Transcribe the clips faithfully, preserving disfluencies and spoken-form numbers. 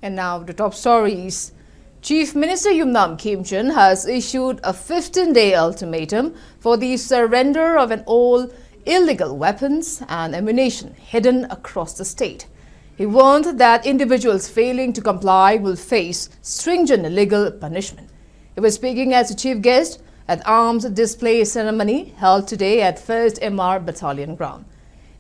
And now the top stories. Chief Minister Yumnam Khemchand has issued a fifteen-day ultimatum for the surrender of an all illegal weapons and ammunition hidden across the state. He warned that individuals failing to comply will face stringent legal punishment. He was speaking as a chief guest at arms display ceremony held today at first M R Battalion Ground.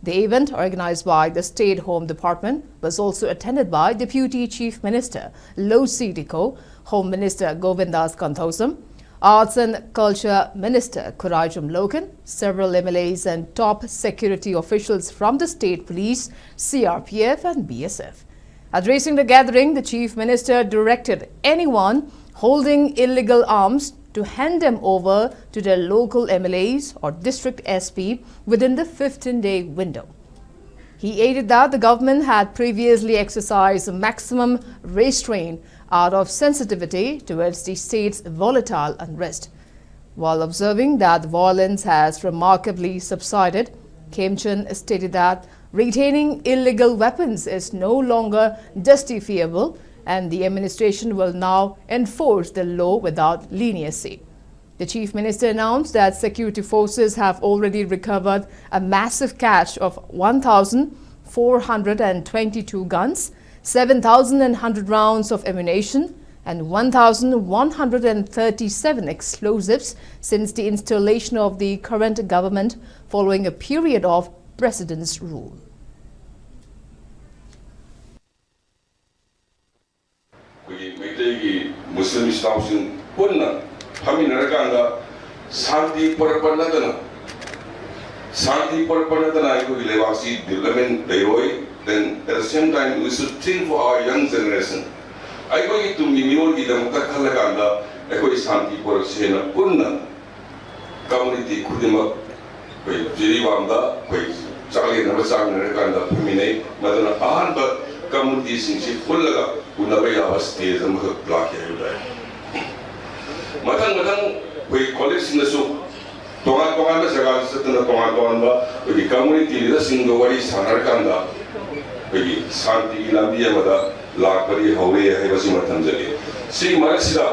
The event, organized by the State Home Department, was also attended by Deputy Chief Minister Lo Sitiko, Home Minister Govindas Konthousam, Arts and Culture Minister Khuraijum Lokhan, several M L As and top security officials from the State Police, C R P F and B S F. Addressing the gathering, the Chief Minister directed anyone holding illegal arms to hand them over to their local M L As or district S P within the fifteen-day window. He added that the government had previously exercised maximum restraint out of sensitivity towards the state's volatile unrest. While observing that violence has remarkably subsided, Khemchand stated that retaining illegal weapons is no longer justifiable and the administration will now enforce the law without leniency. The Chief Minister announced that security forces have already recovered a massive cache of one thousand four hundred twenty-two guns, seven thousand one hundred rounds of ammunition, and one thousand one hundred thirty-seven explosives since the installation of the current government following a period of President's rule. ꯑꯩꯈꯣꯏꯒꯤ ꯃꯩꯇꯩꯒꯤ ꯃꯨꯁꯂꯤꯝ ꯏꯆꯤꯜ ꯏꯅꯥꯎꯁꯤꯡ ꯄꯨꯟꯅ ꯐꯝꯃꯤꯟꯅꯔꯀꯥꯟꯗ ꯁꯥꯟꯇꯤ ꯄꯨꯔꯛꯄ ꯅꯠꯇꯅ, ꯁꯥꯟꯇꯤ ꯄꯨꯔꯛꯄ ꯅꯠꯇꯅ ꯑꯩꯈꯣꯏꯒꯤ ꯂꯩꯕꯥꯛꯁꯤ development ꯂꯩꯔꯣꯏ꯫ Then at the same time we should think for our young generation. ꯑꯩꯈꯣꯏꯒꯤ ꯇꯨꯡꯒꯤ ꯃꯤꯔꯣꯜꯒꯤꯗꯃꯛꯇ ꯈꯜꯂꯀꯥꯟꯗ ꯑꯩꯈꯣꯏ ꯁꯥꯟꯇꯤ ꯄꯨꯔꯛꯁꯦꯅ ꯄꯨꯟꯅ community ꯈꯨꯗꯤꯡꯃꯛ ꯑꯩꯈꯣꯏ ꯖꯤꯔꯤꯕꯥꯝꯗ ꯑꯩꯈꯣꯏ ꯆꯥꯛꯂꯦꯟ ꯑꯃ ꯆꯥꯃꯤꯟꯅꯔꯀꯥꯟꯗ ꯐꯝꯃꯤꯟꯅꯩ꯫ ꯃꯗꯨꯅ ꯑꯍꯥꯟꯕ communityꯁꯤꯡꯁꯤ ꯄꯨꯜꯂꯒ ꯎꯅꯕ ꯌꯥꯕ stage ꯑꯃꯈꯛ ꯂꯥꯛꯀꯦ ꯍꯥꯏꯕ ꯇꯥꯏ꯫ ꯃꯊꯪ ꯃꯊꯪ ꯑꯩꯈꯣꯏ collegeꯁꯤꯡꯗꯁꯨ ꯇꯣꯉꯥꯟ ꯇꯣꯉꯥꯟꯕ ꯖꯒꯥꯗ ꯆꯠꯇꯨꯅ ꯇꯣꯉꯥꯟ ꯇꯣꯉꯥꯟꯕ ꯑꯩꯈꯣꯏꯒꯤ community leaderꯁꯤꯡꯒ ꯋꯥꯔꯤ ꯁꯥꯟꯅꯔꯀꯥꯟꯗ ꯑꯩꯈꯣꯏꯒꯤ ꯁꯥꯟꯇꯤꯒꯤ ꯂꯝꯕꯤ ꯑꯃꯗ ꯂꯥꯛꯄꯗꯤ ꯍꯧꯔꯦ ꯍꯥꯏꯕꯁꯤꯃ ꯊꯝꯖꯒꯦ꯫ ꯁꯤꯒꯤ ꯃꯔꯛꯁꯤꯗ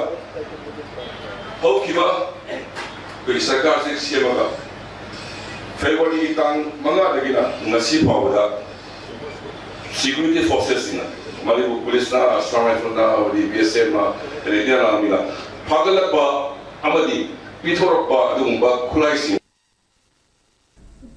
ꯍꯧꯈꯤꯕ ꯑꯩꯈꯣꯏꯒꯤ ꯁꯔꯀꯥꯔꯁꯤ ꯁꯦꯝꯃꯒ ꯐꯦꯕ꯭ꯔꯨꯋꯥꯔꯤꯒꯤ ꯇꯥꯡ ꯃꯉꯥꯗꯒꯤꯅ ꯉꯁꯤ ꯐꯥꯎꯕꯗ security forcesꯁꯤꯡꯅ, ꯃꯅꯤꯄꯨꯔ ꯄꯨꯂꯤꯁꯅ, ꯑꯁꯥꯝ ꯔꯥꯏꯐꯜꯅ, ꯑꯃꯗꯤ ꯕꯤ ꯑꯦꯁ ꯑꯦꯐꯅ, ꯏꯟꯗꯤꯌꯥꯟ ꯑꯥꯔꯃꯤꯅ ꯐꯥꯒꯠꯂꯛꯄ ꯑꯃꯗꯤ ꯄꯤꯊꯣꯔꯛꯄ ꯑꯗꯨꯒꯨꯝꯕ ꯈꯨꯠꯂꯥꯏꯁꯤꯡ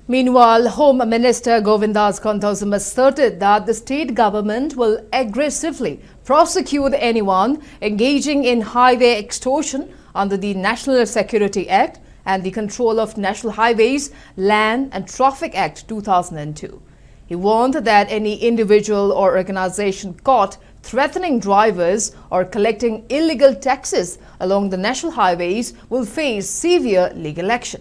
Meanwhile, Home Minister Govindas Konthoujam asserted that the state government will aggressively prosecute anyone engaging in highway extortion under the National Security Act and the Control of National Highways, Land and Traffic Act two thousand two. He warned that any individual or organization caught threatening drivers or collecting illegal taxes along the national highways will face severe legal action.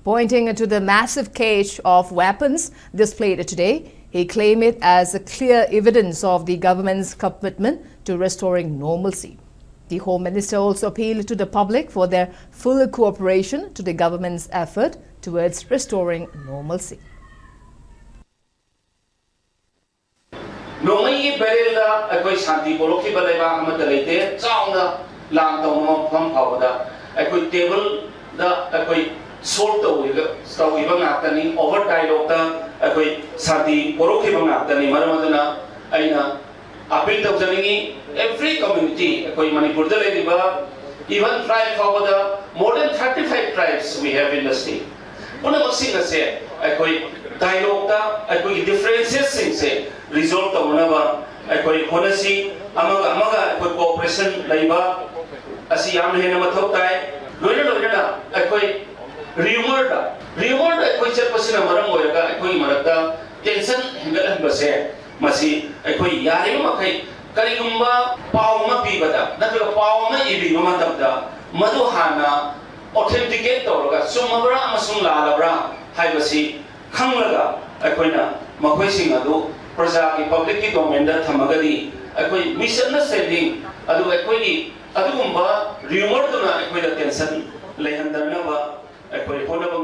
Pointing to the massive cache of weapons displayed today, he claimed it as a clear evidence of the government's commitment to restoring normalcy. The Home Minister also appealed to the public for their full cooperation to the government's effort towards restoring normalcy. ꯅꯣꯡꯃꯩꯒꯤ ꯕꯦꯔꯦꯜꯗ ꯑꯩꯈꯣꯏ ꯁꯥꯟꯇꯤ ꯄꯣꯔꯛꯈꯤꯕ ꯂꯩꯕꯥꯛ ꯑꯃꯠꯇ ꯂꯩꯇꯦ꯫ ꯆꯥꯎꯅ ꯂꯥꯟ ꯇꯧꯅꯕ ꯃꯐꯝ ꯐꯥꯎꯕꯗ ꯑꯩꯈꯣꯏ ꯇꯦꯕꯜꯗ ꯑꯩꯈꯣꯏ ꯁꯣꯜꯕ ꯇꯧꯔꯤꯕ ꯇꯧꯈꯤꯕ ꯉꯥꯛꯇꯅꯤ꯫ ꯑꯣꯚꯔ ꯗꯥꯏꯂꯣꯛꯇ ꯑꯩꯈꯣꯏ ꯁꯥꯟꯇꯤ ꯄꯣꯔꯛꯈꯤꯕ ꯉꯥꯛꯇꯅꯤ꯫ ꯃꯔꯝ ꯑꯗꯨꯅ ꯑꯩꯅ ꯑꯄꯤꯜ ꯇꯧꯖꯅꯤꯡꯉꯤ, every community, ꯑꯩꯈꯣꯏ ꯃꯅꯤꯄꯨꯔꯗ ꯂꯩꯔꯤꯕ even tribe ꯐꯥꯎꯕꯗ, more than thirty five tribes we have in the state꯫ ꯄꯨꯝꯅꯃꯛꯁꯤꯡ ꯑꯁꯦ ꯑꯩꯈꯣꯏ ꯗꯥꯏꯂꯣꯛꯇ ꯑꯩꯈꯣꯏꯒꯤ ꯗꯤꯐꯔꯦꯟꯁꯦꯁꯁꯤꯡꯁꯦ ꯔꯤꯖꯣꯜꯕ ꯇꯧꯅꯅꯕ ꯑꯩꯈꯣꯏ ꯍꯣꯠꯅꯁꯤ꯫ ꯑꯃꯒ ꯑꯃꯒ ꯑꯩꯈꯣꯏ ꯀꯣꯑꯣꯄꯔꯦꯁꯟ ꯂꯩꯕ ꯑꯁꯤ ꯌꯥꯝꯅ ꯍꯦꯟꯅ ꯃꯊꯧ ꯇꯥꯏ꯫ ꯂꯣꯏꯅ ꯂꯣꯏꯅꯅ ꯑꯩꯈꯣꯏ ꯔꯤꯌꯨꯃꯔꯗ ꯔꯤꯌꯨꯃꯔꯗ ꯑꯩꯈꯣꯏ ꯆꯠꯄꯁꯤꯅ ꯃꯔꯝ ꯑꯣꯏꯔꯒ ꯑꯩꯈꯣꯏꯒꯤ ꯃꯔꯛꯇ ꯇꯦꯟꯁꯟ ꯍꯦꯟꯒꯠꯍꯟꯕꯁꯦ, ꯃꯁꯤ ꯑꯩꯈꯣꯏ ꯌꯥꯔꯤꯕ ꯃꯈꯩ ꯀꯔꯤꯒꯨꯝꯕ ꯄꯥꯎ ꯑꯃ ꯄꯤꯕꯗ ꯅꯠꯇ꯭ꯔꯒ ꯄꯥꯎ ꯑꯃ ꯏꯕꯤꯕ ꯃꯇꯝꯗ ꯃꯗꯨ ꯍꯥꯟꯅ ꯑꯣꯊꯦꯟꯇꯤꯀꯦꯠ ꯇꯧꯔꯒ ꯆꯨꯝꯃꯕ꯭ꯔꯥ ꯑꯃꯁꯨꯡ ꯂꯥꯜꯂꯕ꯭ꯔꯥ ꯍꯥꯏꯕꯁꯤ ꯈꯪꯂꯒ ꯑꯩꯈꯣꯏꯅ ꯃꯈꯣꯏꯁꯤꯡ ꯑꯗꯨ ꯄ꯭ꯔꯖꯥꯒꯤ, ꯄꯕ꯭ꯂꯤꯛꯀꯤ ꯗꯣꯃꯦꯟꯗ ꯊꯝꯃꯒꯗꯤ ꯑꯩꯈꯣꯏ ꯃꯤꯁꯑꯟꯗꯔꯁ꯭ꯇꯦꯟꯗꯤꯡ ꯑꯗꯨꯒ ꯑꯩꯈꯣꯏꯒꯤ ꯑꯗꯨꯒꯨꯝꯕ ꯔꯤꯌꯨꯃꯔꯗꯨꯅ ꯑꯩꯈꯣꯏꯗ ꯇꯦꯟꯁꯟ ꯂꯩꯍꯟꯗꯅꯕ ꯑꯩꯈꯣꯏ ꯍꯣꯠꯅꯕ